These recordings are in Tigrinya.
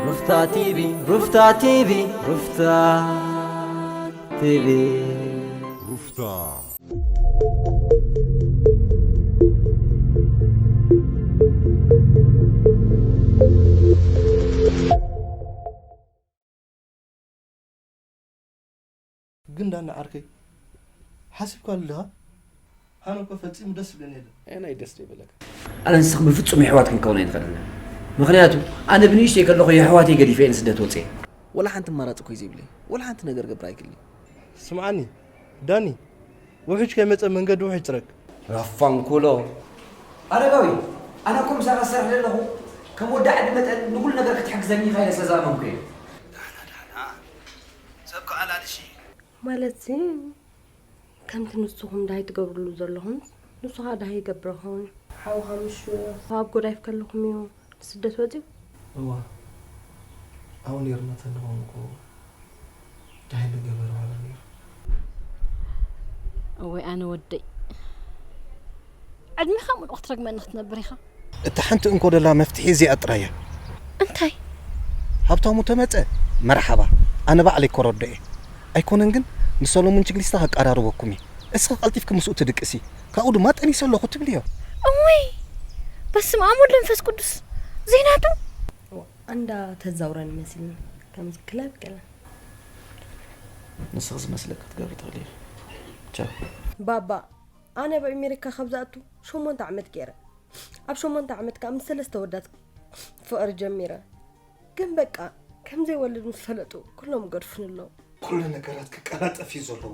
ሩፍታ ቲቪ፣ ሩፍታ ቲቪ፣ ሩፍታ ቲቪ። ሩፍታ። ግን ዳኒ ዓርከይ፣ ሓሲብካሉ ዲኻ? ኣነ እኮ ፈጺሙ ደስ ዝብለኒ የለን። ኣየናይ ደስ ዘይብለካ? ኣነ ንስኺ ብፍጹም የሕዋት ክንከውን ኣይንኽእልን ኢና። ምኽንያቱ ኣነ ብንእሽተይ ከለኹ የሕዋተይ ገዲፈ እየ ንስደት ወጽየ። ወላ ሓንቲ ኣማራጺ እኮ እዩ ዘይብለይ። ወላ ሓንቲ ነገር ገብር ኣይክእልን እየ። ስምዓኒ ዳኒ፣ ውሑጅ ከይመጸ መንገዲ ውሑጅ ጽረግ። ራፋንኩሎ። ኣረጋዊ፣ ኣነ እኮ ምሳኻ ዝሰርሕ ዘለኹ ከም ወዲ ዓዲ መጠን ንኹሉ ነገር ክትሕግዘኒ ኢኻ ኢለ ስለ ዝኣመንኩ እየ። ዳሕና ዳሕና ሰብ ከኣላልሽ እየ። ማለትሲ ከምቲ ንስኹም ዳሃይ ትገብርሉ ዘለኹምስ ንሱ ኸኣ ዳሃይ ይገብር ይኸውን። ሓውኻ ምሽ ኣብ ጎዳይፍ ከለኹም እዩ ንስደት ወጺኡ? እዋ ኣብኡ ነይርና ተለኹም እኮ ዳሃይ ንገበር ዋላ ነይሩ። እወይ ኣነ ወደይ ዕድሜኻ ሙሉእ ክትረግመኒ ክትነብር ኢኻ። እታ ሓንቲ እንኮ ደላ መፍትሒ እዚኣ ጥራይ እያ። እንታይ? ሃብታሙ ተመጸ መርሓባ ኣነ ባዕለይ ኮረዶ እየ። ኣይኮነን ግን ንሰሎሙን ችግሊስታ ከቀራርበኩም እየ። እስኺ ቀልጢፍኪ ምስኡ ትድቅሲ ካብኡ ድማ ጠኒሰ ኣለኹ ትብልዮ። እውይ በስመ ኣብ ወወልድ ወመንፈስ ቅዱስ ዘይናቱ ኣንዳ ተዛውረን መሲልኒ ከምዚ ክላብ ገለ ንስኺ ዝመስለኪ ክትገብሪ ትኽእሊ ኢኺ። ቻው። ባባ ኣነ ኣብ ኣሜሪካ ካብ ዝኣቱ ሸሞንተ ዓመት ገይረ። ኣብ ሸሞንተ ዓመት ከኣ ምስ ሰለስተ ወዳት ፍቕሪ ጀሚረ። ግን በቃ ከም ዘይወልድ ምስ ፈለጡ ኩሎም ገድፉኒ ኣለዉ። ኩሉ ነገራት ክቀላጠፍ እዩ ዘለዎ።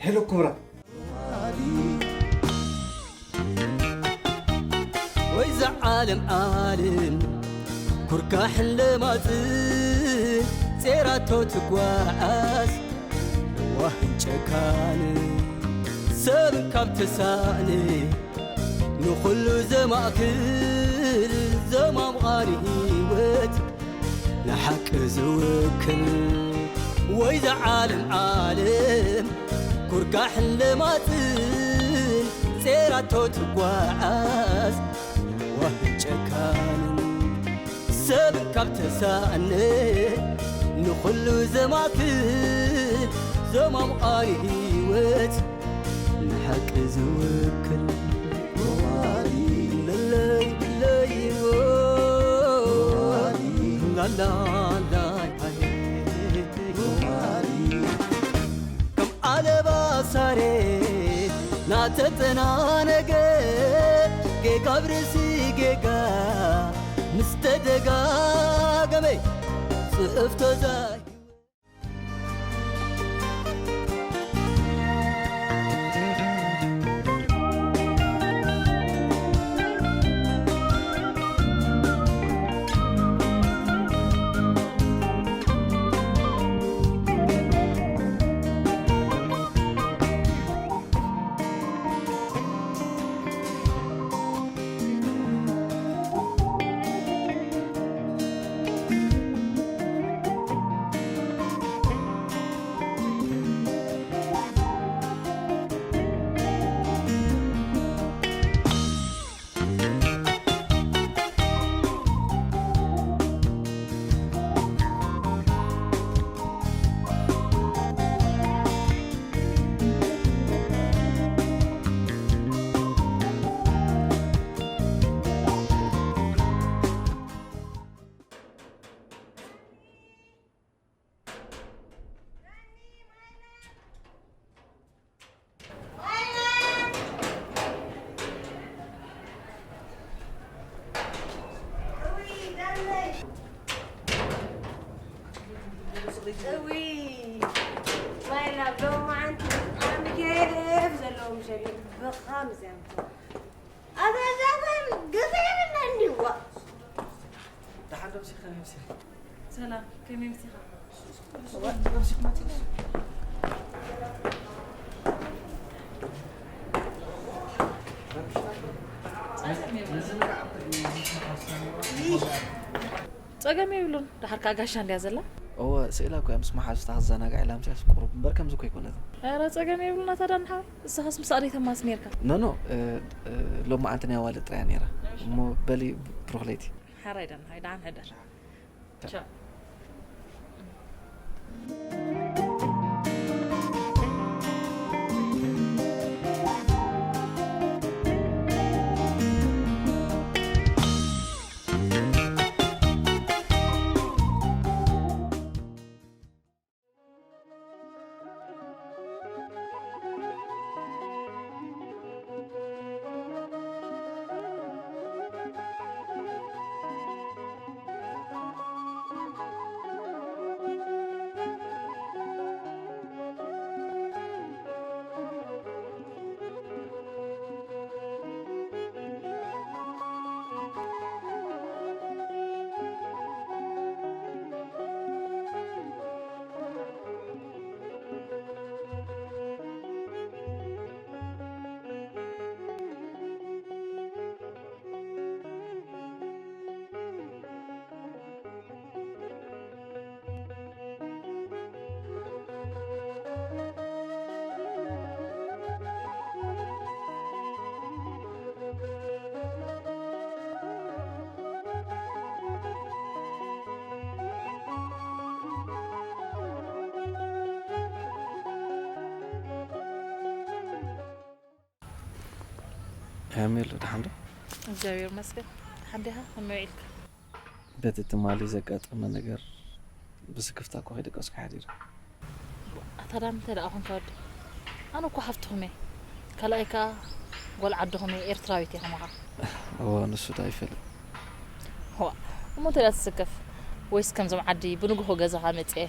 ሄሎ ክብራ ወይዛ ዓለም ዓለም ኩርካሕን ለማጽን ጼራቶ ትጓዓዝ ዋህን ጨካን ሰብ ካብ ተሳእነ ንኹሉ ዘማእክል ዘማምቓኒ ህይወት ንሓቂ ዝውክል ወይዛ ዓለም ዓለም ኩርካሕን ለማጽን ጼራቶ ትጓዓዝ ዋህን ጨካንን ሰብ ካብ ተሳእነ ንኹሉ ዘማክል ዘማምቓኒ ህይወት ንሓቂ ዝውክል መዋሊ ለለይ ለይዎ ላላላይ ከም ኣለባሳሬ ናተጠናነገ ጌጋ ብርእሲ ጌጋ ምስ ተደጋገመ ጽእፍቶ ዛሂወ ማይላ ሎማዓንቲ ብጣዕሚ ኬፍ ዘለዎ ምሸት ብኻ ምስያምቶ ኣዛዛፈን ግዜን እንዲዋ ደሓን ዶ ምሲኻ ከመይ ምሲኻ? ሰላም ከመይ ምሲኻ? ጸገም የብሉን። ደሓር ከኣ ጋሻ እንድያ ዘላ። እወ፣ ስኢላ እኮ እያ ምስ መሓዙታ ክዘናጋዕ ኢላ ምሳስ ቁሩብ እምበር ከምዚ እኮ ኣይኮነትን። ኧረ ጸገም የብሉና ታዲያ ንሓ-፣ ንስኻስ ምስ ኣደይ ተማስ ነይርካ? ኖ፣ ኖ፣ እ፣ እ፣ ሎሚ መዓንቲ ናይ ኣዋልድ ጥራያ ነይራ። እሞ በሊ ብሩኽ ለይቲ። ሓራይ ደን፣ ሓይ ደሓን ሕደር። ቻው። ቻው። ሄሜሉ፣ ደሓን ዶ? እግዚኣብሔር ይመስገን። ደሓን ዲኻ? ከመይ ውዒልካ? በቲ ትማሊ ዘጋጠመ ነገር ብስክፍታ እኮ ከይደቀስኩ ሓዲረ። ኣታ ዳም እንታይ ደኣ ኮንካ ወዲ? ኣነ እኮ ሓፍትኹም እየ። ካልኣይ ከኣ ጓል ዓድኹም እየ፣ ኤርትራዊት እየ ከማኻ። እወ፣ ንሱ ደኣ ይፈልጥ። ዋ፣ እሞ እንታይ ደኣ ትስከፍ? ወይስ ከምዞም ዓዲ ብንግሆ ገዛኻ መጽየ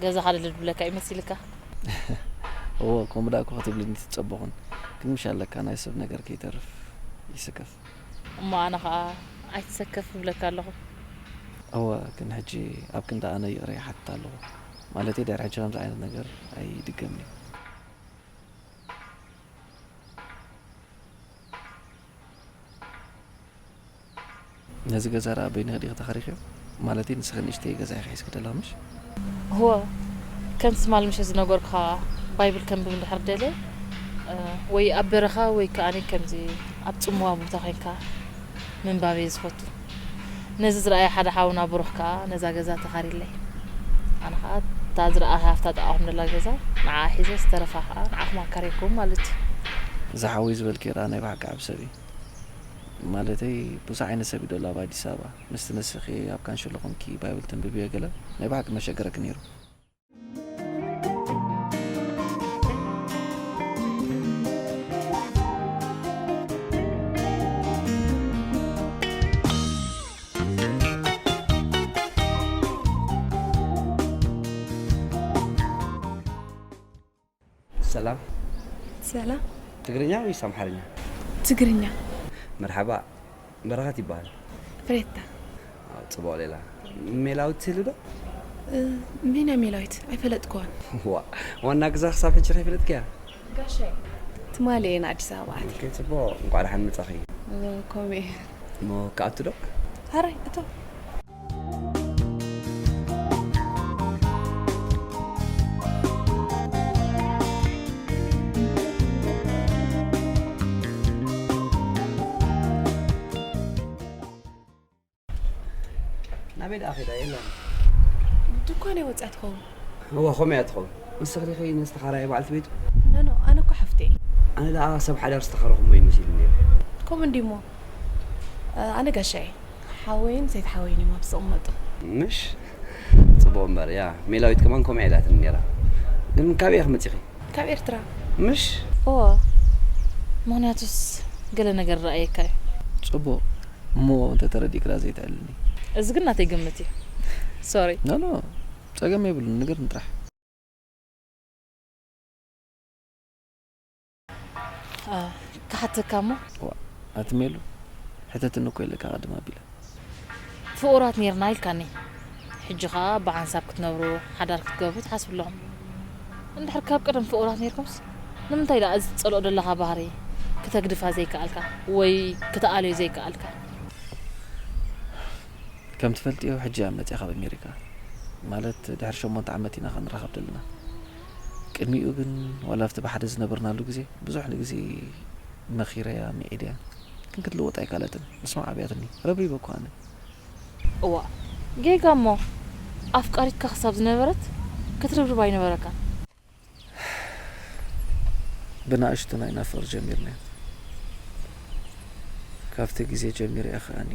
ገዛኻ ልልድ ብለካ እዩ መሲልካ? እወ፣ ከምኡ ደኣ እኮ ክትብልኒ ትጸበኹን። ግን ምሽ ኣለካ ናይ ሰብ ነገር ከይተርፍ ይስከፍ። እሞ ኣነ ኸኣ ኣይትሰከፍ እብለካ ኣለኹ። እወ፣ ግን ሕጂ ኣብ ክንዲ ኣነ ይቕረ ይሓትት ኣለኹ። ማለተይ ድሕሪ ሕጂ ከምዚ ዓይነት ነገር ኣይድገምን እዩ። ነዚ ገዛ ደኣ በይንኺ ዲኺ ተኻሪኽዮ? ማለተይ ንስኺ ንእሽተይ ገዛ ኢኺ ሒዝኪ ዘለኺ ምሽ? እወ፣ ከምቲ ትማል ምሸት ዝነገርኩኻ ባይብል ከንብብ እንድሕር ደልየ፣ እ፣ ወይ ኣብ በረኻ ወይ ከኣ ከምዚ ኣብ ጽምዋ ቦታ ኮይንካ ምንባብ እየ ዝፈቱ። ነዚ ዝረኣየ ሓደ ሓውና ብሩኽ ከኣ ነዛ ገዛ ተኻርየለይ። ኣነ ኸኣ እታ ዝረኣኻያ ኣብታ ጥቓኹም ዘላ ገዛ ንዓኣ ሒዘ ዝተረፋ ኸኣ ንዓኹም ኣካርየኩም ማለት እዩ። እዚ ሓወይ ዝበልክዮ ደኣ ናይ ብሓቂ ዓቢ ሰብ እዩ። ማለተይ ብዙሕ ዓይነት ሰብ እዩ ዘሎ ኣብ ኣዲስ ኣበባ። ምስቲ ንስኺ ኣብ ካንሸሎ ኮንኪ ባይብል ተንብብዮ ገለ ናይ ብሓቂ መሸገረኪ ነይሩ። ሰላም። ሰላም። ትግርኛ ወይስ ኣምሓርኛ? ትግርኛ። መርሓባ፣ በረኸት ይበሃል። ፍሬታ። ኣው፣ ጽቡቕ ሌላ። ሜላዊት ትህሉ ዶ? እ፣ መን እያ ሜላዊት? ኣይፈለጥክዋን። ዋ፣ ዋና ግዛ ክሳብ ሕጂ ከይፈለጥክያ? ጋሻይ፣ ትማሊ እየ ንኣዲስ ኣበባ ኣትየ። ኦኬ፣ ጽቡቕ። እንቋዕ ደሓን መጻኺ። እ፣ ከምኡ እዩ። እሞ ክኣቱ ዶ? ሃራይ፣ እቶ። ናበይ ደኣ ኸይዳ? የላን። ድኳን እየ ወፂኣ ትኸውን። እወ፣ ከምኡ እያ ትኸውን። ንስኺ ዲኺ ነዚ ተኻራያይ በዓልቲ ቤቱ? ኖ፣ ኖ፣ ኣነ እኮ ሓፍቲ እየ። ኣነ ደኣ ሰብ ሓዳር ዝተኻረኹሞ እዩ መሲሉኒ ነይሩ። ከምኡ እንድዩ እሞ፣ ኣነ ጋሻ እየ። ሓወይን ሰይቲ ሓወይን እዮም ኣብዚ ዝቕመጡ። ምሽ? ጽቡቕ እምበር፣ ያ፣ ሜላዊት ከማን ከምኡ ኢላትኒ ነይራ። ግን ካበይ ኢኺ መጺኺ? ካብ ኤርትራ። ምሽ? እወ። ምኽንያቱስ ገለ ነገር ረኣየካ እዩ። ጽቡቕ። እሞ እንተ ተረዲእክላ ዘይትዕልኒ። እዚ ግን ናተይ ግምት እዩ። ሶሪ። ኖ፣ ኖ። ጸገም የብሉን። ንገርኒ ጥራሕ። አ፣ ክሓተካ እሞ። ዋ፣ ኣቲ ሜሉ፣ ሕተትኒ እኮ ኢለካ ቅድም ኣቢለ። ፍቑራት ኔርና ኢልካኒ። ሕጂ ኸኣ ብሓንሳብ ክትነብሩ፣ ሓዳር ክትገብሩ ትሓስቡ ኣለኹም። እንድሕር ካብ ቀደም ፍቑራት ኔርኩምስ፣ ንምንታይ ደኣ እዚ ትጸልኦ ዘለኻ ባህሪ ክተግድፋ ዘይከኣልካ ወይ ክትኣልዮ ዘይከኣልካ? ከም ትፈልጥዮ፣ ሕጂ እያ መጺኣ ካብ ኣሜሪካ። ማለት ድሕሪ ሸሞንተ ዓመት ኢና ክንራኸብ ዘለና። ቅድሚኡ ግን ዋላ ኣብቲ ብሓደ ዝነበርናሉ ግዜ ብዙሕ ንግዜ መኺረያ፣ ምዒደያ፣ ግን ክትልወጥ ኣይካለትን። ምስማዕ ኣብያትኒ። ረብሪበ እኮ ኣነ። እዋ፣ ጌጋ እሞ ኣፍቃሪትካ ክሳብ ዝነበረት ክትርብርብ ኣይነበረካን። ብናእሽቱ ናይ ናፍቕ ጀሚርና። ካብቲ ግዜ ጀሚረ እየ ከኣኒ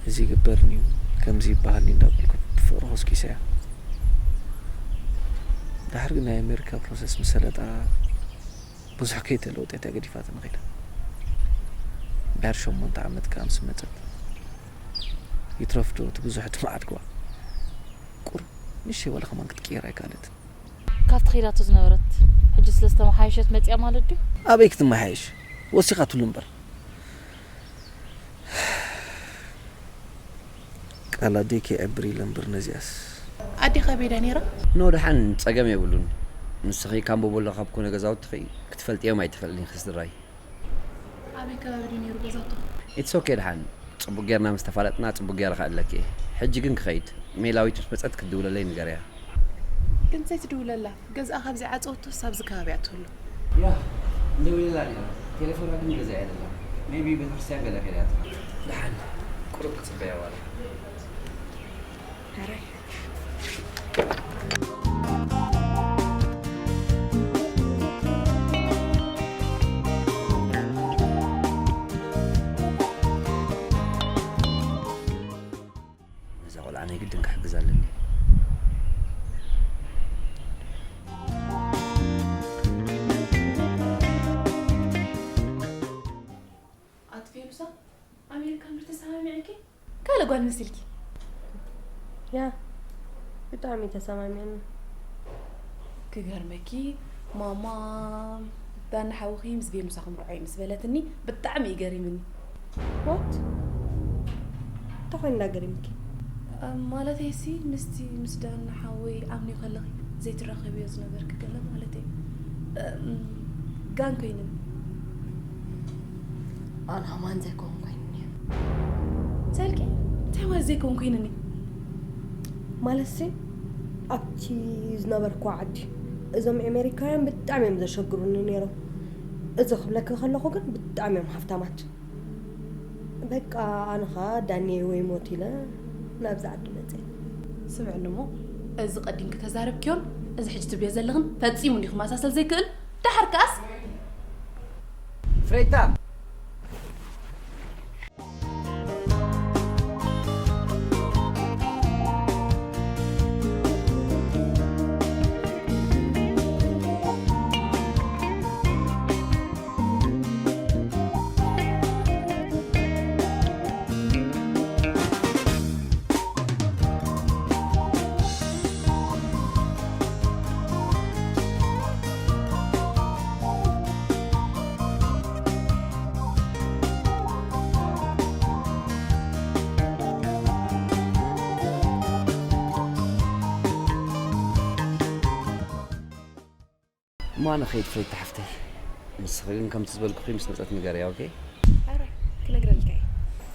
እዚ ይግበርኒ እዩ፣ ከምዚ ይበሃልኒ እንዳበልኩ ብፍቕሪ ኮስኪሰያ። ድሓር ግን ናይ ኣሜሪካ ፕሮሰስ ምስ ሰለጣ ብዙሕ ከይተለወጠት እያ ገዲፋትኒ ከይዳ። ድሓር ሸሞንተ ዓመት ከኣ ምስ መጸት ይትረፍዶ እቲ ብዙሕ ድማዓት ግዋ ቁር ንእሽተይ ዋላ ከማን ክትቅየር ኣይከኣለትን። ካብቲ ከይዳቶ ዝነበረት ሕጂ ስለ ዝተመሓየሸት መጺኣ ማለት ድዩ? ኣበይ ክትመሓየሽ? ወሲኻትሉ እምበር። ቃል ኣደይ ከይዕብር ኢለ እምበር ነዚኣስ። ኣዴኻ ኣበይ ድያ ነይራ? ኖ ደሓን ጸገም የብሉን። ንስኺ ካምቦ ቦሎ ካብ ኮነ ገዛውትኺ ክትፈልጥዮም ኣይትኽእልን ኢኺ ስድራይ። ኣበይ ከባቢ ድዩ ነይሩ ገዛውትኹም? ኢትስ ኦኬ ደሓን። ጽቡቅ ጌርና ምስ ተፋለጥና ጽቡቅ ጌረ ከእለኪ እየ። ሕጂ ግን ክኸይድ። ሜላዊት ምስ መጸት ክትድውለለይ ንገርያ። ግን ዘይትድውለላ፣ ገዝኣ ካብዚ ዓጸወቶስ ኣብዚ ከባቢ እያ ትህሉ። ያ፣ እንደውለላ ነይራ። ቴሌፎና ግን ገዛ እያ ዘላ። ሜቢ ቤተክርስትያን ገለ ከይዳ ትኾን። ደሓን፣ ቁሩብ ክጽበያ ዋላ። ሕራይ። ነዛ ቆልዓ ናይ ግድን ክሕግዛ ኣለኒ። ኣቲ ቬኑሳ፣ ኣሜሪካ ምድሪ ተሰማሚዕኪ? ካልእ ጓል መሲልኪ። ያ፣ ብጣዕሚ ተሰማሚዕኒ። ክገርመኪ፣ ማማ ዳና ሓውኺ ምስ ቬኑሳ ክምርዖ እዩ ምስ በለትኒ፣ ብጣዕሚ እዩ ገሪምኒ። ዋት? እንታይ ኮይኑ እንዳገሪምኪ? እ፣ ማለተይሲ፣ ምስቲ ምስ ዳና ሓወይ ኣምንዮ ከለኺ ዘይትራኸብዮ ዝነበርኪ ገለ ማለተይ። እም፣ ጋን ኮይንን። ኣነ ከማን ዘይከውን ኮይንኒ። ሰልኪ፣ እንታይ ማለት ዘይከውን ኮይንኒ? ማለትሲ፣ ኣብቲ ዝነበርኩ ዓዲ፣ እዞም ኣሜሪካውያን ብጣዕሚ እዮም ዘሸግሩኒ ነይሮም። እዚ ክብለኪ ከለኹ ግን ብጣዕሚ እዮም ሃፍታማት። በቃ፣ ኣነ ኸኣ ዳንኤ ወይ ሞት ኢለ ናብዚ ዓዲ መጽየ። ስምዕኒ እሞ፣ እዚ ቀዲምኪ ተዛረብክዮን እዚ ሕጂ ትብልዮ ዘለኽን ፈጺሙ እንዲዩ ክመሳሰል ዘይክእል። ደሓር ከኣስ ፍሬታ! እሞ ኣነ ኸይድ ፍሬታ ሓፍተይ። ንስኺ ግን ከምቲ ዝበልኩኺ ምስ መጸት ንገርያ፣ ኦኬ? ኣረ፣ ክነግረልካ እየ።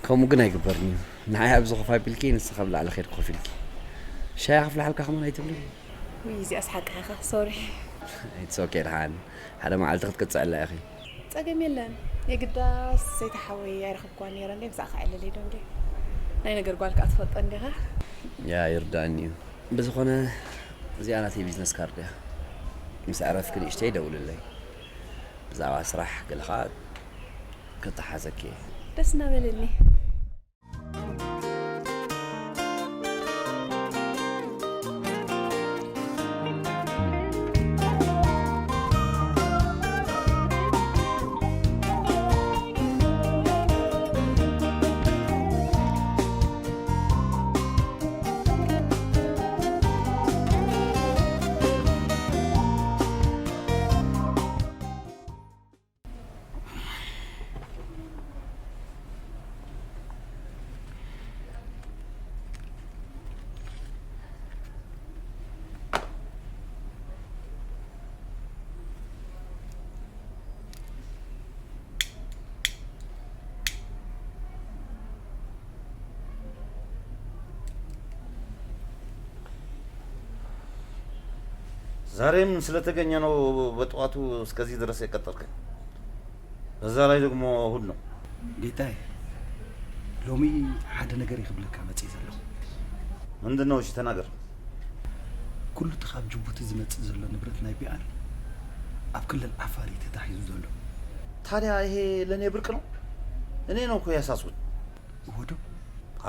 ከምኡ ግን ኣይግበርን እዩ። ንዓይ ኣብ ዝኸፍ ኣቢልኪ፣ ንስኺ ኣብ ላዕሊ ኸይድኪ ኮፍ ኢልኪ። ሻሂ ከፍልሓልካ ከማን ኣይትብልን? ውይ፣ እዚኣስ ሓቅኻ ኢኻ፣ ሶሪ። ኢትስ ኦኬ፣ ደሓን። ሓደ መዓልቲ ክትቅጽዕላ ኢኺ። ጸገም የለን። የግዳስ ሰይቲ ሓወይ ኣይረኸብክዋን ነይረ እንዴ፣ ምስኣ ከኣ ዕልል ኢዶ እንዴ። ናይ ነገር ጓል ከኣ ትፈልጦ እንዲኻ። ያ፣ ይርዳእኒ እዩ። ብዝኾነ፣ እዚኣ ናተይ ቢዝነስ ካርድ እያ። ምስ ዕረፍኪ ንእሽተይ ደውልለይ። ብዛዕባ ስራሕ ገለ ኸኣ ከተሓዘኪ እየ። ደስ እናበለኒ። ዛሬም ስለተገኘ ነው በጠዋቱ እስከዚህ ድረስ የቀጠርከኝ። በዛ ላይ ደግሞ እሁድ ነው። ጌታዬ፣ ሎሚ ሓደ ነገር ክብለካ መጽእ ዘለኹ። ምንድን ነው? እሺ፣ ተናገር። ኩሉ እቲ ካብ ጅቡቲ ዝመጽእ ዘሎ ንብረት ናይ ቢኣር ኣብ ክልል ዓፋር እዩ ተታሒዙ ዘሎ። ታዲያ ይሄ ለእኔ ብርቅ ነው? እኔ ነው እኮ ያሳስኩት። ወዶ?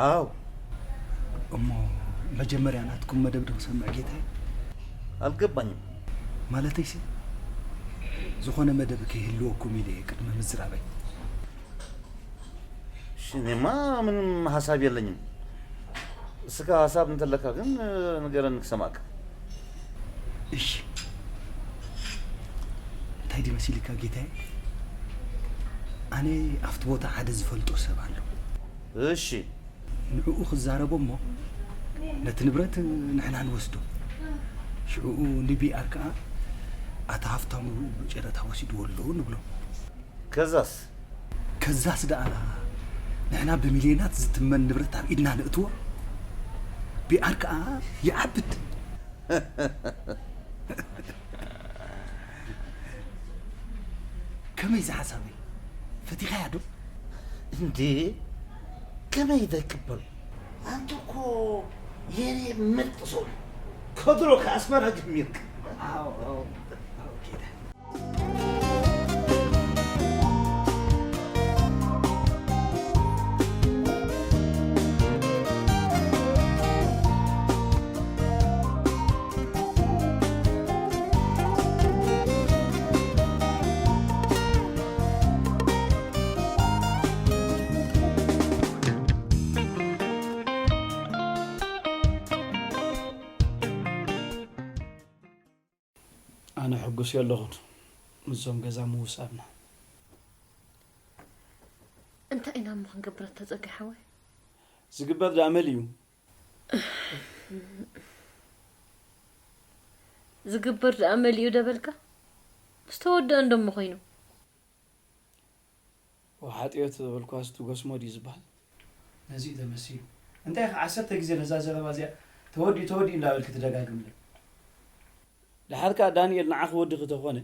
አዎ። እሞ መጀመርያ ናትኩም መደብ ዶ ክሰምዕ ጌታዬ? አልገባኝም። ማለተይሲ፣ ዝኾነ መደብ ከይህልወኩም ኢለ እየ ቅድሚ ምዝራበይ። እሺ፣ እኔማ ምንም ሐሳብ የለኝም። እስከ ሐሳብ እንተለካ ግን ንገረን ክሰማዕካ። እሺ። እንታይ ዲ መሲልካ ጌታዬ? ኣነ ኣብቲ ቦታ ሓደ ዝፈልጦ ሰብ ኣሎ። እሺ። ንዕኡ ክዛረቦ እሞ ነቲ ንብረት ንሕና ንወስዶ። ሽዕኡ ንቢኣር ከኣ ኣታ ሃፍታሙ ብጨረታ ወሲድዎ ኣሎ ንብሎ። ከዛስ? ከዛስ ደኣ ንሕና ብሚልዮናት ዝትመን ንብረት ኣብ ኢድና ንእትዎ። ቢኣር ከኣ ይዓብድ። ከመይ ዝሓሳበይ? ፈቲኻያ ዶ? እንዴ፣ ከመይ ደቅበል? አንተ እኮ የኔ ምርጥ ሰው ነህ። ከድሮ ከአስመራ ጀሚርክ። አዎ፣ አዎ፣ አዎ፣ ጌታ። ኣነ ሕጉስ የለኹን ምስዞም ገዛ ምውሳብና። እንታይ ኢና እሞ ክንገብር ኣታ ጸጋይ ሓወይ? ዝግበር ደኣ መን እዩ? ዝግበር ደኣ መሊኡ ደበልካ? ምስ ተወደአ እንዶ እሞ ኮይኑ። ወሓጥዮት ዝበልኳስ ትጎስሞ ድዩ ዝበሃል? ነዚ እዩ ተመሲሉ። እንታይ ኢኻ ዓሰርተ ግዜ ነዛ ዘረባ እዚኣ ተወዲኡ፣ ተወዲኡ እንዳበልክ ትደጋግምለይ? ደሓር ከኣ ዳንኤል ንዓኺ ወድኺ ተኾነ፣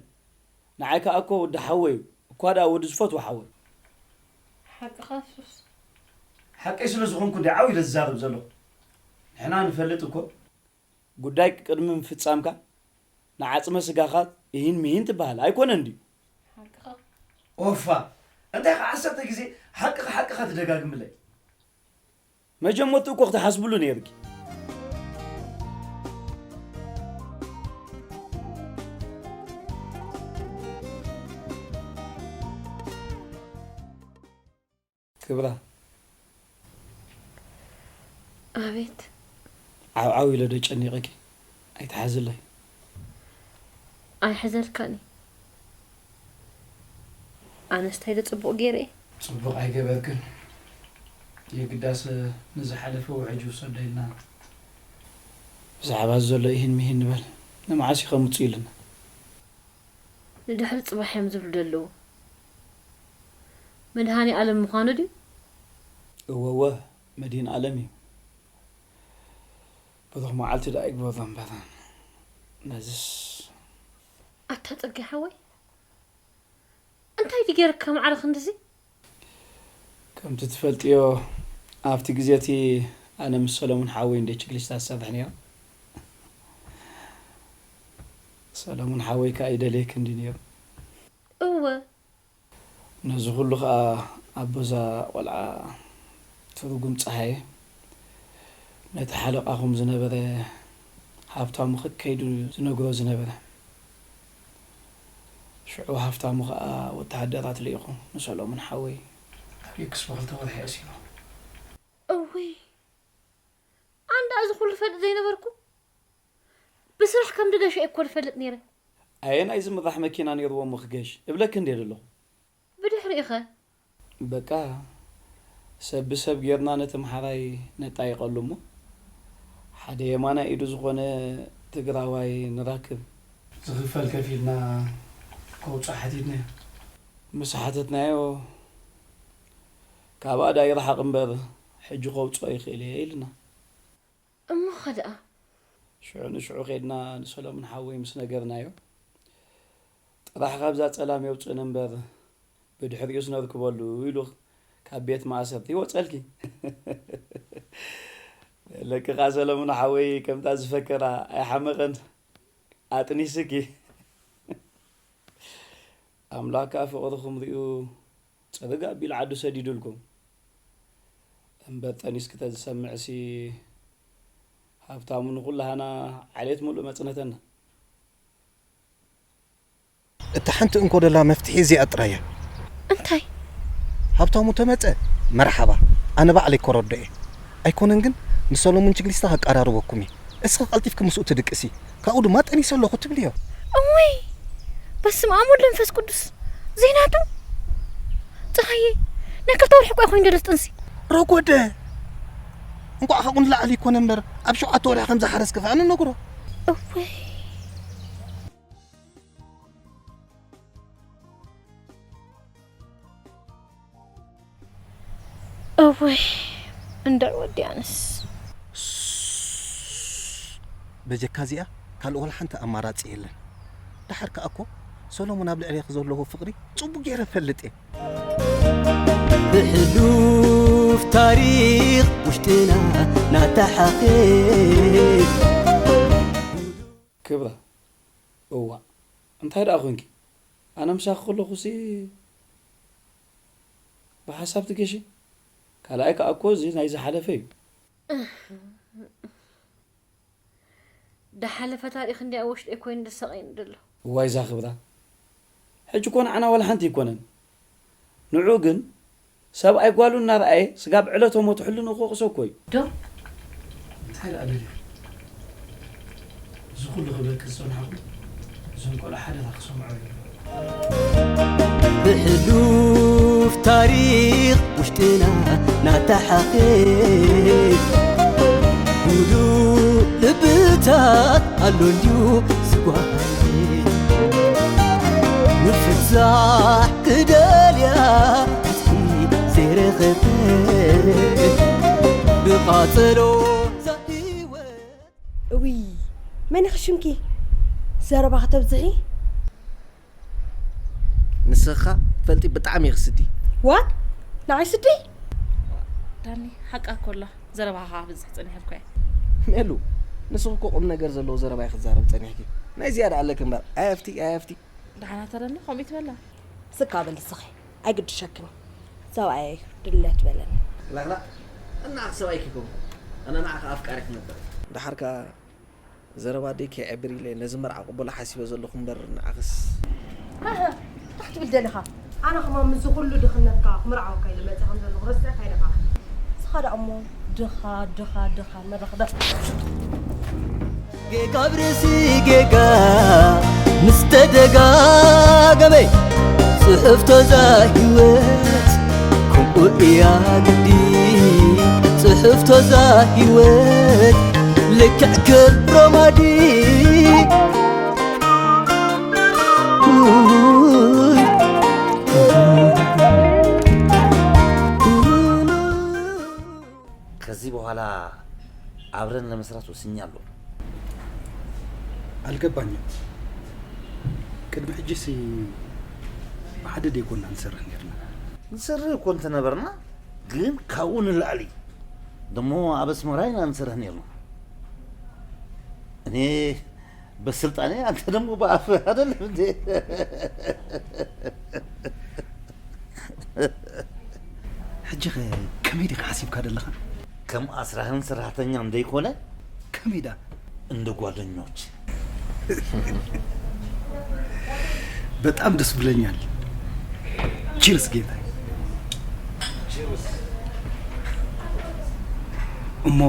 ንዓይ ከኣ እኮ ወዲ ሓወይ እዩ። እኳ ደኣ ወዲ ዝፈትዎ ሓወይ። ሓቅኻ ሱስ። ሓቀይ ስለ ዝኾንኩ እንደ ዓው ኢለ ዝዛረብ ዘለኹ። ንሕና ንፈልጥ እኮ። ጉዳይ ቅድሚ ምፍጻምካ ንዓጽመ ስጋኻ እሂን ምሂን ትበሃል ኣይኮነን ድዩ? ሓቅኻ። ኦፋ፣ እንታይ ከ ዓሰርተ ግዜ ሓቅኻ ሓቅኻ ትደጋግምለይ? መጀመርትኡ እኮ ክትሓስብሉ ነይርኪ። ክብራ። ኣቤት። ዓው ዓው ኢለ ዶ ጨኒቐኪ? ኣይትሓዝለይ። ኣይሕዘልካን እየ። ኣነስ እንታይ ዶ ጽቡቕ ገይረ እየ? ጽቡቕ ኣይገበርክን። የግዳስ ንዝሓለፈ ውሕጅ ውሰዶ ኢልና ብዛዕባ ዘሎ ኢሂን ምሂን ንበል። ንመዓስ እዩ ከምጽኡ ኢልና? ንድሕሪ ጽባሕ እዮም ዝብሉ ዘለዉ። መድሃኔ ኣለም ምዃኑ ድዩ? እወ፣ እወ፣ መድህን ኣለም እዩ። ብሩኽ መዓልቲ ደኣ ይግበሮ እምበር። ነዝስ ኣታ ጸጋይ ሓወይ፣ እንታይ ድዩ ገይርካ ማዕረ ክንድዚ? ከምቲ ትፈልጥዮ፣ ኣብቲ ግዜ እቲ ኣነ ምስ ሰለሙን ሓወይ እንደ ችግሊስታ ዝሰርሕ ነይረ። ሰለሙን ሓወይ ከኣ ይደልየኪ እንዲ ነይሩ። እወ። ነዚ ኩሉ ከኣ ኣቦዛ ቆልዓ ትርጉም ጸሃየ ነቲ ሓለቓኹም ዝነበረ ሃብታሙ ከከይዱ ዝነግሮ ዝነበረ። ሽዑ ሃፍታሙ ኸኣ ወተሃደራት ልኢኹ ንሰሎሙን ሓወይ ኣብ ኤክስፖ ክልተ ወርሒ ኣሲሩ። እውይ፣ ኣንዳ እዚ ኩሉ ፈልጥ ዘይነበርኩ፣ ብስራሕ ከም ድገሸ እኮ ዝፈልጥ ነይረ። ኣየናይ ዝምራሕ መኪና ነይርዎ እሞ ክገሽ እብለኪ እንድየ ዘለኹ። ብድሕሪኡ ኸ? በቃ፣ ሰብ ብሰብ ጌርና ነቲ ምሓራይ ነጣይቐሉ እሞ፣ ሓደ የማናይ ኢዱ ዝኾነ ትግራዋይ ንራክብ። ዝኽፈል ከፊልና ከውፅኦ ሓቲትናዮ። ምስ ሓተትናዮ፣ ካብኣ ዳ ይርሓቕ እምበር፣ ሕጂ ከውፅኦ ይኽእል እየ ኢልና። እሞ ኸ ደኣ? ሽዑ ንሽዑ ከይድና ንሰሎሙን ሓወይ ምስ ነገርናዮ፣ "ጥራሕ ካብዛ ጸላም የውጽእን እምበር ብድሕሪኡስ ነርክበሉ" ኢሉ ካብ ቤት ማእሰርቲ ይወጸልኪ። ለክኻ ሰሎሙን ሓወይ ከምታ ዝፈከራ ኣይሓመቐን፣ ኣጥኒስኪ። ኣምላኽ ከኣ ፍቕርኹም ሪኡ ጽርግ ኣቢሉ ዓዱ ሰዲዱልኩም። እምበር ጠኒስኪ ተዝሰምዕሲ፣ ሃብታሙ ንኹላህና ዓሌት ሙሉእ መጽነተና። እታ ሓንቲ እንኮ ደላ መፍትሒ እዚኣ ጥራይ እያ። እንታይ? ሃብታሙ ተመጸ መርሓባ፣ ኣነ ባዕለይ ኮረዶ እየ። ኣይኮነን ግን ንሰሎሙን ችግሊስታ ከቀራርበኩም እየ። እስኺ ቀልጢፍኪ ምስኡ ትድቅሲ፣ ካብኡ ድማ ጠኒሰ ኣለኹ ትብልዮ። እውይ በስመ ኣብ ወወልድ ወመንፈስ ቅዱስ ዘይናቱ ፀሃየ ናይ ክልተ ወርሒ እኮ ኮይኑ ደለስ ጥንሲ ረጎደ እንቋዕ ካብኡ ንላዕሊ ይኮነ እምበር ኣብ ሸውዓተ ወርሒ ከም ዝሓረስኪ ከዓ ንነግሮ። እወይ እወይ እንዳዕ ወዲኣንስ በጀካ እዚኣ ካልእ ወላ ሓንቲ ኣማራፂ የለን። ደሓር ከዓ እኮ ሰሎሞን ኣብ ልዕሌኺ ዘለዎ ፍቕሪ ፅቡቅ ገይረ እፈልጥ እየ። ብሕሉፍ ታሪኽ ውሽጥና ናተሓኼ ክብራ፣ እዋእ እንታይ ደኣ ኮንኪ? ኣነ ምሳኺ ከለኹሲ ብሓሳብ ትገሺ። ካልኣይ ከኣ እኮ እዚ ናይ ዝሓለፈ እዩ። ድሓለፈ ታሪኽ እንድያ ኣብ ውሽጠይ ኮይኑ ዘሳቕየኒ ዘሎ። እዋይ እዛ ክብራ፣ ሕጂ እኮ ንዓና ዋላ ሓንቲ ኣይኮነን። ንዑ ግን ሰብኣይ ጓሉ እናረኣየ ስጋብ ዕለተ ሞቱ ሕልንኡ ክወቕሶ እኮ እዩ። ዶ? እንታይ ደኣ ደሊኺ? እዚ ኩሉ ክብለኪ ዝጸናሕኩ እዞም ቆልዑ ሓደራ ክሰምዑ እዮም። ብሕሉፍ ታሪኽ ውሽጥና ናተሓኼ ሙሉእ ልብታት ኣሎ እንድዩ ዝጓሃየ ምፍታሕ ክደልያ ፍትሒ ዘይረኸበ ብቓጸሎ ዛህወት እውይ መን ኢኺ ሽምኪ ዘረባ ከተብዝሒ ንስኻ ትፈልጢ ብጣዕሚ ኢኺ ስዲ። What? ንዓይ ስዲ? ዳኒ ሓቃ እኮ ኣላ ዘረባኻ ከብዝሕ ጸኒሐ እኮ እየ። ሜሉ ንስኺ እኮ ቁም ነገር ዘለዎ ዘረባ ኢኺ ትዛረቢ ጸኒሕኪ። ናይ ዝያዳ ኣለኪ እምበር ኣየፍቲ ኣየፍቲ። ደሓና ተረኒ ከምኡ ትበላ። ስካ በል ንስኺ ኣይግድሸክን ሰብኣየይ ድለት በለኒ። ላላ እና ሰብኣይኪ ኮም ኣነ ንዓኻ ኣፍቃሪክ ነበር። ደሓርካ ዘረባ ኣደይ ከይዕብር ኢለ ነዚ መርዓ ቅበሎ ሓሲበ ዘለኹ እምበር ንዓኽስ። ሃሃ፣ እንታይ ክትብል ደሊኻ? ኣነ ከማን ምስዚ ኩሉ ድኽነትካ ክምርዓወካ ኢለ መጺአ ከም ዘለኹ ረሲዕካ ኢኻ። ንስኻ ደኣ እሞ ድኻ ድኻ ድኻ መረኽበ። ጌጋ ኣብ ርእሲ ጌጋ ምስ ተደጋገመ ጽሕፍቶ እዛ ህይወት ከምኡ እያ ግዲ ጽሕፍቶ እዛ ህይወት ልክዕ ክብሮም ኣዲ ከዚህ በኋላ አብረን ለመስራት ወስኛለሁ። አልገባኝም። ቅድሚ ሕጂሲ ብሓደ ደይኮና ንሰርሕ ነርና። ንሰርሕ እኮ እንተነበርና ግን ካብኡ ንላዕሊ ደሞ ኣብ ኣስመራ ኢና ንሰርሕ ነርና። እኔ በስልጣኔ አንተ ደግሞ በአፍ አይደለም እንዴ? ሕጂ ኸ ከመይ ዲኻ ሓሲብካ ዘለኻ? ከም ኣስራህን ሰራሕተኛም ዘይኮነ ከመይ ደኣ እንደ ጓደኞች። በጣም ደስ ብለኛል። ቺርስ ጌታ። እሞ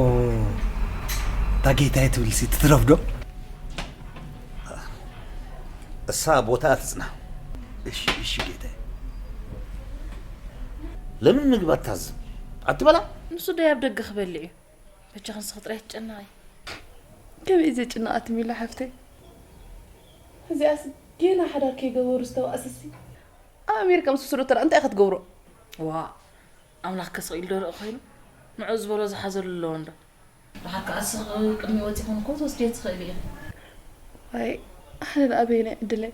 እታ ጌታዬ ትብልሲ ትትረፍ ዶ? እሳ ቦታ ትጽና። እሺ እሺ ጌታዬ። ለምን ምግብ አታዝም አትበላ? ንሱ ዶ ኣብ ደገ ክበልዕ እዩ። በጃ ክንስኺ ጥራይ ትጨነቒ። ከመይ እየ ዘይጭነቕ ኣቲ ሚላ ሓፍተይ? እዚኣስ ጌና ሓዳር ከይገበሩ ዝተባእሰሲ ኣብ ኣሜሪካ ምስ ወሰዶ ተራ እንታይ ክትገብሮ? ዋእ ኣምላኽ ከ ስቕ ኢሉ ዶ ርኢ ኮይኑ ንዑ ዝበሎ ዝሓዘሉ ኣለዎ እንዶ። ደሓር ከኣ ንስኺ ቅድሚ ወጺኹም እኮ ትወስድዮ ትኽእሊ ኢኺ። ዋይ፣ ኣነ ደኣ በየናይ ዕድለይ?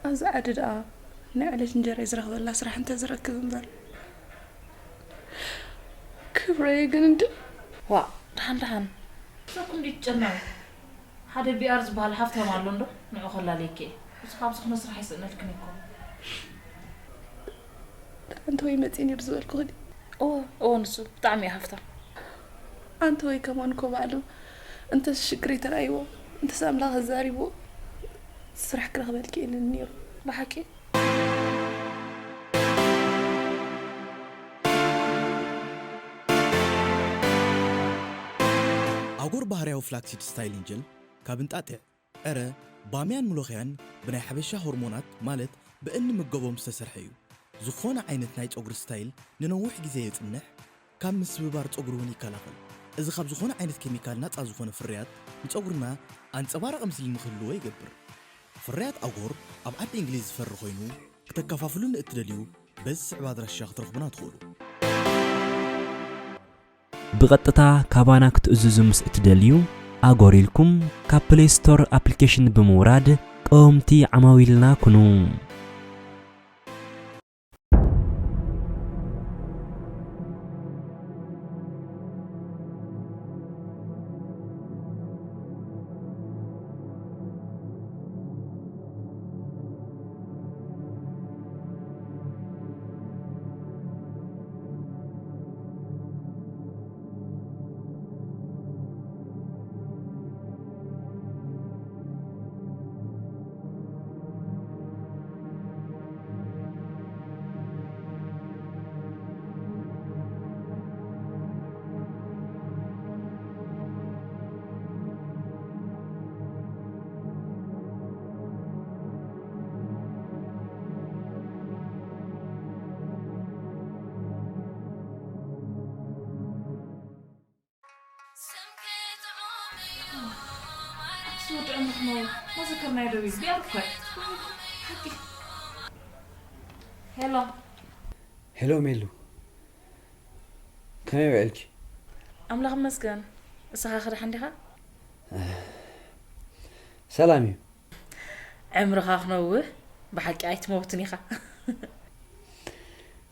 ኣብዚ ዓዲ ደኣ ናይ ዕለት እንጀራይ ዝረኽበላ ስራሕ እንተዝረክብ እምበር። ክብረይ ግን እንድ- ዋእ፣ ደሓን ደሓን። ንሳኩም ድዩ ትጨነቑ? ሓደ ቢኣር ዝበሃል ሃፍታም ኣሎ እንዶ፣ ንዑ ከላልየኪ እየ። ንሱ ካብ ዝኾነ ስራሕ ኣይስእነልክን እኮ። ኣንተ ወይ መጽእ ነይሩ ዝበልኩ ክዲ። እወ፣ እወ፣ ንሱ ብጣዕሚ እዩ ሃፍታም። ኣንተ ወይ ከማን እኮ ባዕሉ እንተስ ሽግረይ ተራእይዎ፣ እንተስ ኣምላኽ ኣዛሪብዎ፣ ስራሕ ክረኽበልኪ ኢሉኒ ነይሩ። ብሓቂ? ኣጎር ባህርያዊ ፍላክሲድ ስታይሊንግ ጀል ካብ እንጣጢዕ፣ ዕረ፣ ባምያን ምሎኽያን ብናይ ሓበሻ ሆርሞናት ማለት ብእንምገቦም ዝተሰርሐ እዩ። ዝኾነ ዓይነት ናይ ጸጉሪ ስታይል ንነዊሕ ግዜ የጽንሕ፣ ካብ ምስብባር ጸጉሪ እውን ይከላኸል። እዚ ካብ ዝኾነ ዓይነት ኬሚካል ናጻ ዝኾነ ፍርያት ንጸጉርና ኣንጸባራቒ ምስሊ ንክህልዎ ይገብር። ፍርያት ኣጎር ኣብ ዓዲ እንግሊዝ ዝፈሪ ኮይኑ ክተከፋፍሉ ንእትደልዩ በዚ ዝስዕብ ኣድራሻ ክትረኽቡና ትኽእሉ። ብቐጥታ ካባና ክትእዝዙ ምስ እትደልዩ፣ ኣጎር ኢልኩም ካብ ፕሌይ ስቶር ኣፕሊኬሽን ብምውራድ ቀወምቲ ዓማዊልና ኩኑ። ኣስወድዕኒ ክመው መዘከርናዮ ደው ኢሉ ቢኣር እኮ እዩ። ሓቂ። ሄሎ። ሄሎ ሜሉ፣ ከመይ ውዕልኪ? ኣምላኽ ይመስገን። ንስኻ ከ ደሓን ዲኻ? ሰላም እዩ። ዕምርኻ ክነውህ ብሓቂ ኣይትመውትን ኢኻ።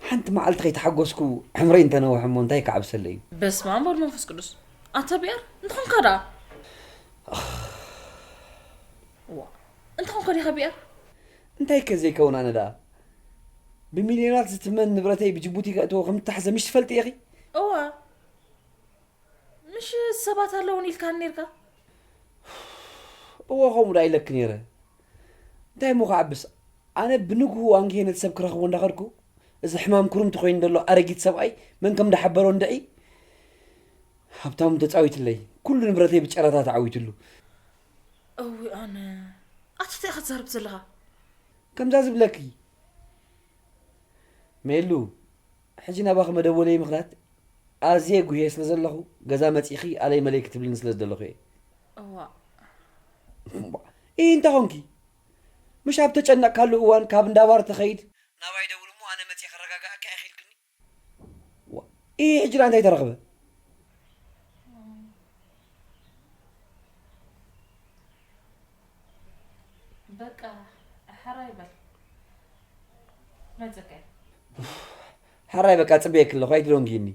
ሓንቲ መዓልቲ ከይተሓጎስኩ ዕምረይ እንተነውሐ እሞ እንታይ ክዓብሰለይ እዩ? በስመ ኣብ ወወልድ ወመንፈስ ቅዱስ። ኣታ ቢኣር፣ እንተኾንካ ደኣ? ዋ፣ እንተኾንካ ዲኻ ቢኣር? እንታይ ከ ዘይከውን ኣነ ደኣ? ብሚልዮናት ዝትመን ንብረተይ ብጅቡቲ ከእትዎ ከም እተታሕዘ ምሽ ትፈልጢ ኢኺ? እዋ። ምሽ ሰባት ኣለውን ኢልካኒ ኔርካ? እወ፣ ከምኡ ደኣ ኢለኪ ኔረ። እንታይ እሞ ክዓብስ? ኣነ ብንግሁ ኣንጊሄ ነቲ ሰብ ክረኽቦ እንዳኸድኩ፣ እዚ ሕማም ክሩምቲ ኮይኑ ዘሎ ኣረጊት ሰብኣይ መን ከም ደሓበሮ እንድዒ፣ ሃብታሙ ተጻዊትለይ። ኩሉ ንብረተይ ብጨረታ ተዓዊትሉ። እዊ ኣነ። ኣታ እንታይ ኢኻ ትዛረብ ዘለኻ? ከምዛ ዝብለኪ። ሜሉ፣ ሕጂ ናባኺ መደወለይ ምኽንያት ኣዝየ ጉህየ ስለ ዘለኹ፣ ገዛ መጺእኺ ኣለይ መለይ ክትብልኒ ስለ ዝደለኹ እየ። እዋእ። እምቧ፣ ኢሂ እንተ ኾንኪ፣ ምሽ ኣብ ተጨነቕካሉ እዋን ካብ እንዳ ባር ትኸይድ፣ ናባይ ደውል እሞ ኣነ መጺኤ ከረጋግኣካ እየ ኢልክኒ። ዋ፣ ኢሂ ሕጂ ደኣ እንታይ ተረኽበ? በቃ፣ ሕራይ በል። መጸከ። ሕራይ በቃ፣ ጽበየኪ ኣለኹ፣ ኣይትደንጉይኒ።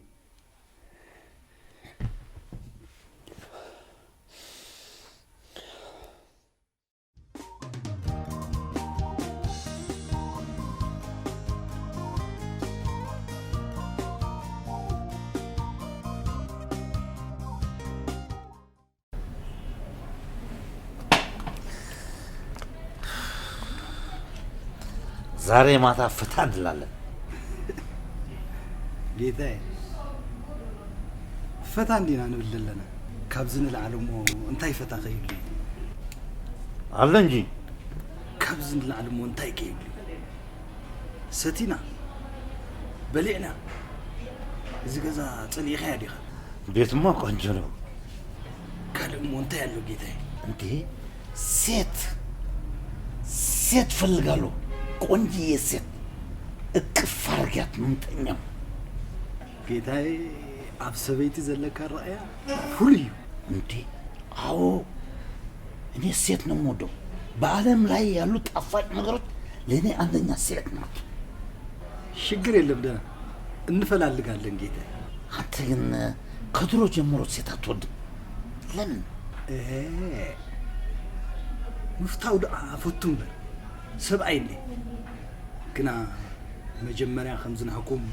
ዛሬ ማታ ፈታ እንላለን። ጌታዬ፣ ፈታ እንዲና ንብል ዘለና። ካብዚ ንላዕሊ እሞ እንታይ ፈታ ከይህሉ? ኣሎ እንጂ። ካብዚ ንላዕሊ እሞ እንታይ ከይህሉ? ሰቲና፣ በሊዕና። እዚ ገዛ ጸሊእኻዮ ዲኻ? ቤትማ ቆንጆ ነው። ካልእ እሞ እንታይ ኣሎ ጌታዬ? እንዴ፣ ሴት፣ ሴት ፈልጋለሁ። ቆንጅዬ ሴት እቅፍ አድርጊያት ምምጠኛም። ጌታዬ፣ ኣብ ሰበይቲ ዘለካ ኣረኣእያ ፍሉይ እዩ። እንዴ፣ አዎ፣ እኔ ሴት ነው የምወደው። በዓለም ላይ ያሉ ጣፋጭ ነገሮች ለእኔ አንደኛ ሴት ናት። ሽግር የለም፣ ደህና እንፈላልጋለን ጌታ። አንተ ግን ከድሮ ጀምሮ ሴት አትወድም። ለምን? እሄ፣ ምፍታው ደኣ ኣፈቱ እምበር፣ ሰብኣይ እንዴ። ግና መጀመርያ ከም ዝናህኩም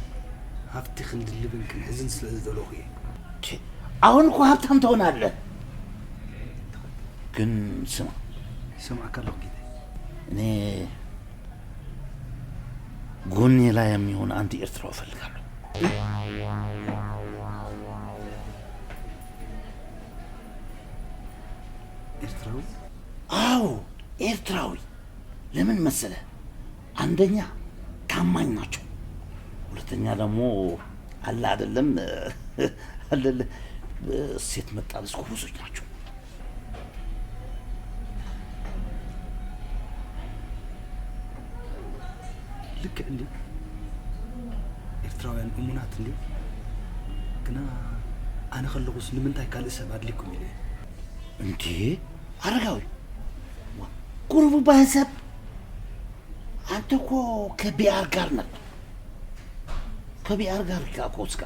ሃብቲ ክንድልብን ክንሕዝን ስለ ዝደለኹ እየ። ቼ፣ አሁን እኮ ሀብታም ትሆናለህ። ግን ስማ፣ ይሰማዕካ ኣለኹ ጌታዬ። እኔ ጎኔ ላይ የሚሆን አንድ ኤርትራዊ እፈልጋለሁ። ኤርትራዊ? አዎ፣ ኤርትራዊ። ለምን መሰለ? አንደኛ ታማኝ ናቸው። ሁለተኛ ደግሞ አለ አይደለም፣ አለለ፣ ሴት መጣበስ ጎበዞች ናቸው። ልክዕ እንዴ? ኤርትራውያን እሙናት እንዴ? ግና ኣነ ከለኹስ ንምንታይ ካልእ ሰብ ኣድሊኩም ኢለ? እንዴ? ኣረጋዊ፣ ዋ፣ ቁሩብ ባህ ሰብ፣ አንተ እኮ ከቢኣር ጋር ነህ። ከቢኣር ጋር እኮ እስካ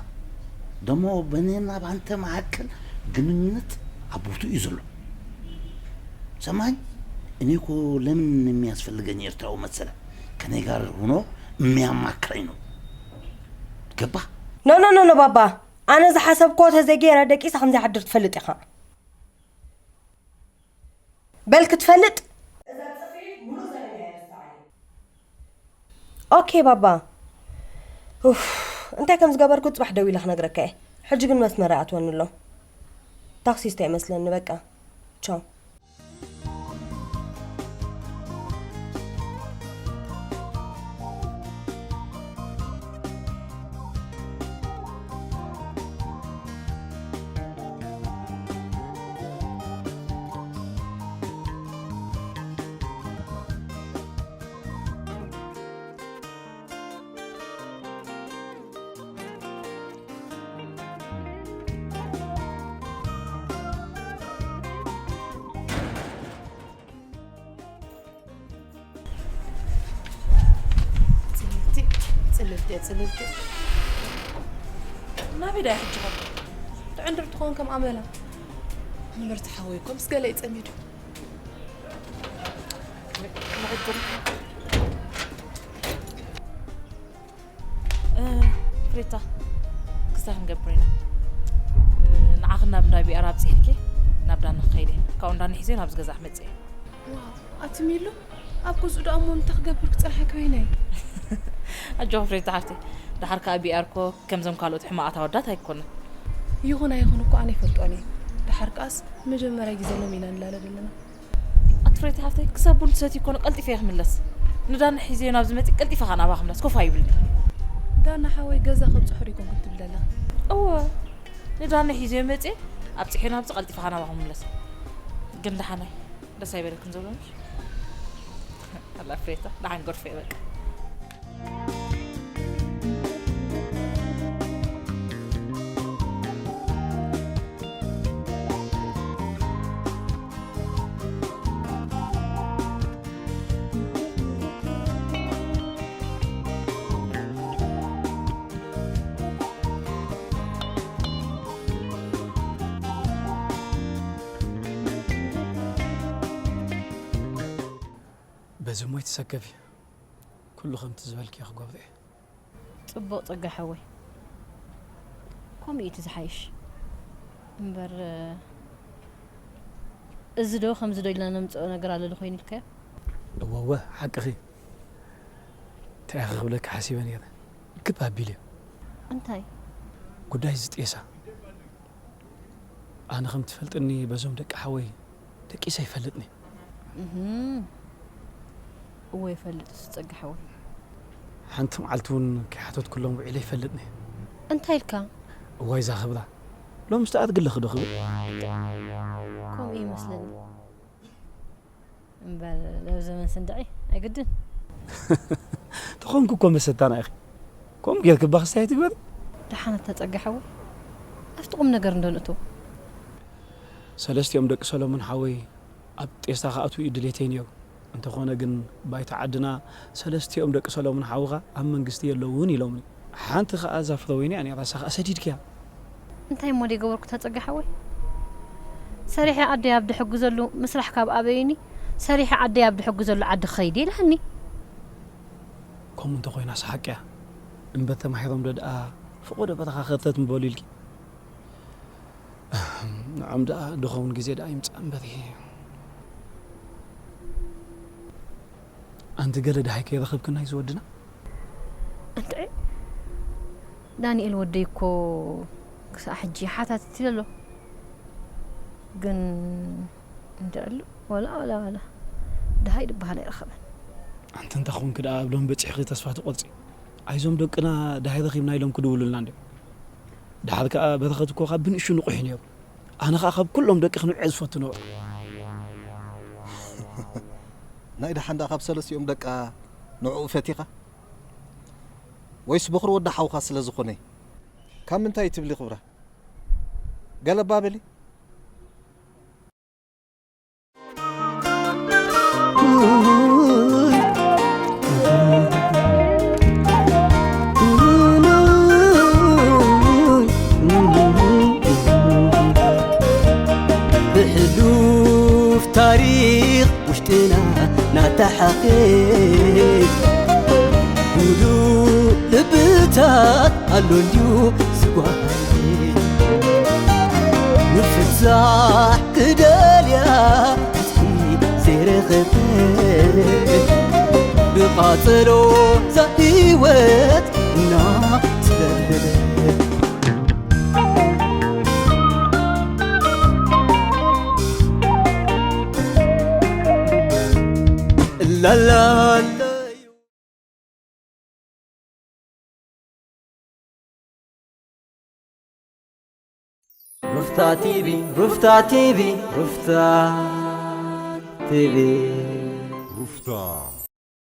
ደግሞ በእኔና በአንተ መካከል ግንኙነት አቦቱ ይዞ ነው። ሰማኝ፣ እኔ እኮ ለምን የሚያስፈልገኝ ኤርትራዊ መሰለ? ከኔ ጋር ሆኖ የሚያማክረኝ ነው። ገባ? ኖ፣ ኖ፣ ኖ፣ ኖ፣ ባባ፣ ኣነ ዝሓሰብክዎ ተዘይገይረ ደቂሰ ከም ዘይሓድር ትፈልጥ ኢኻ። በል ክትፈልጥ። እዛ ጽፍዒት ሙሉእ ዘመን እያ ረሳዓያ። ኦኬ ባባ። ኡፍ፣ እንታይ ከም ዝገበርኩ ጽባሕ ደዊለ ክነግረካ እየ። ሕጂ ግን መስመር ይኣትወኒ ኣሎ። ታክሲስታ ይመስለኒ፣ በቃ። ቻው። ጽልልቲ፣ ጽልልቲ፣ ጽልልቲ። ናበይ ዳ ሕጂ ኸ? ትዕንድር ትኸውን ከም ኣመላ። እምበር ተሓወይ እኮ ምስ ገለ እዩ ጸሚዱ። ንዕድል። እ፣ ፍሬታ፣ ክስታይ ክንገብር ኢና። እ፣ ንዓኽን ናብ እንዳ ቢኣር ኣብጺሕኪ ናብ ዳና ክኸይድ እየ። ካብኡ እንዳ ንሒዘ ናብዚ ገዛ ክመጽእ እየ። ዋው፣ ኣቲ ሚሉ፣ ኣብ ገዝኡ ደኣ እሞ እንታይ ክገብር ክጸንሐ ክበይነ? ኣጆኺ ፍሬታ ሓፍተይ፣ ደሓር ከኣ ቢኣር እኮ ከምዞም ካልኦት ሕማቓት ኣወዳት ኣይኮነን። ይኹን ኣይኹን እኮ ኣነ ይፈልጦን እየ። ደሓር ከኣስ መጀመርያ ግዜ ሎም ኢና ንላለ ዘለና። ኣቲ ፍሬታ ሓፍተይ፣ ክሳብ ቡን ትሰትዪ እኮ ቀልጢፈ እየ ክምለስ። ንዳና ሒዘዮ ናብዚ መጺእ ቀልጢፈ ከኣ ናብኣ ክምለስ ኮፍ ኣይብልን'የ። ዳና ሓወይ ገዛ ከብጽሖ ዶ ኣይኮንኩን ትብል ዘለኻ? እወ፣ ንዳና ሒዘዮ መጺእ ኣብጺሐዮ ናብዚ ቀልጢፈ ከኣ ናብኣ ክምለስ። ግን ደሓናይ ደስ ኣይበለክን ዘሎ ምሽ? ኣላ ፍሬታ፣ ደሓን ገርፎ እየ በቃ። በዚ እሞ ኣይትሰከፊ፣ ኩሉ ከምቲ ዝበልክዮ ክገብሮ እየ። ጽቡቕ ጸጋ ሓወይ፣ ከምኡ እዩ እቲ ዝሓይሽ። እምበር፣ እዚ ዶ ከምዚ ዶ ኢልና ነምጽኦ ነገር ኣሎ ዶ ኮይኑ ኢልካዮ? እወ፣ እወ፣ ሓቅኺ። እንታይ ኢኺ ክብለኪ ሓሲበ ነይረ። ግብ ኣቢልዮ። እንታይ? ጉዳይ እዚ ጤሳ። ኣነ ከም ትፈልጥኒ በዞም ደቂ ሓወይ ደቂሰ ኣይፈልጥን እየ። እህም። እወ ይፈልጥ እሱ ጸጋ ሓወይ። ሓንቲ መዓልቲ እውን ከይሓተትኩሎም ውዒለ ኣይፈልጥን እየ። እንታይ ኢልካ? እዋይ እዛ ክብራ። ሎምስ ተኣድጊ ኣለኺ ዶ ክብል? ከምኡ ይመስለኒ። እምበር ሎብ ዘመን ስንድዒ ኣይግድን። ተኾንኩ እኮ መሰታና ኢኺ። ከምኡ ጌርኪ እባ ክስታይ ኣይትግበሪ። ደሓን ኣታ ጸጋ ሓወይ። ኣብቲ ቁም ነገር እንዶ ንእትው። ሰለስቲኦም ደቂ ሰሎሞን ሓወይ ኣብ ጤስታ ክኣትዉ እዩ ድሌተይ ነይሩ። እንተኾነ ግን ባይታ ዓድና ሰለስቲኦም ደቂ ሰሎሞን ሓውኻ ኣብ መንግስቲ የለውን ኢሎምኒ። ሓንቲ ከኣ እዛ ፍረወይኒ እያ ነይራ፣ እሳ ከኣ ሰዲድክያ። እንታይ እሞ ደይገበርኩ ተጸጋ ሓወይ? ሰሪሐ ዓደይ ኣብ ድሕግዘሉ ምስራሕ ካብ ኣበይኒ፣ ሰሪሐ ዓደይ ኣብ ድሕግዘሉ ዓዲ ክኸይድ ኢልሃኒ። ከምኡ እንተኾይናስ ሓቂ እያ። እምበር ተማሂሮም ዶ ደኣ ፍቖዶ በረኻ ከርተት ምበሉ ኢልኪ? ንዖም ደኣ ድኸውን ግዜ ደኣ ይምጻእ እምበር። ኣንቲ ገለ ደሃይ ከይረኸብክናይ ዝወድና? እንተ ዳንኤል ወደይ እኮ ክሳዕ ሕጂ ሓታትት ኢለ ኣሎ። ግን እንድዕሉ ዋላ ዋላ ዋላ ደሃይ ድበሃል ኣይረኸበን። ኣንቲ እንተ ኾንኪ ደኣ ኣብ ሎሚ በጺሕኺ ተስፋ ትቖርጺ? ኣይዞም ደቅና ደሃይ ረኺብና ኢሎም ክድውሉልና እንድዮም። ደሓር ከኣ በረኸት እኮ ካብ ብንእሹ ንቑሕ እዩ ነይሩ። ኣነ ኸኣ ካብ ኩሎም ደቂ ክንውዕ ዝፈቱ ነበርኩ። ናይ ደሓን ደኣ ካብ ሰለስቲኦም ደቃ ንዕኡ ፈቲኻ? ወይስ በኹሪ ወዲ ሓውኻ ስለ ዝኾነ? ካብ ምንታይ ትብሊ ክብራ? ገለ እባ በሊ። ብሕሉፍ ታሪኽ ውሽጥና ናተሓኼ ሙሉእ ልብታት ኣሎ እንድዩ ዝጓሃየ። ምፍታሕ ክደልያ ፍትሒ ዘይረኸበ ብቓጸሎ እዛ ህይወት እናተበለ። ላላላ ሩፍታ ቲቪ፣ ሩፍታ ቲቪ፣ ሩፍታ ቲቪ። ሩፍታ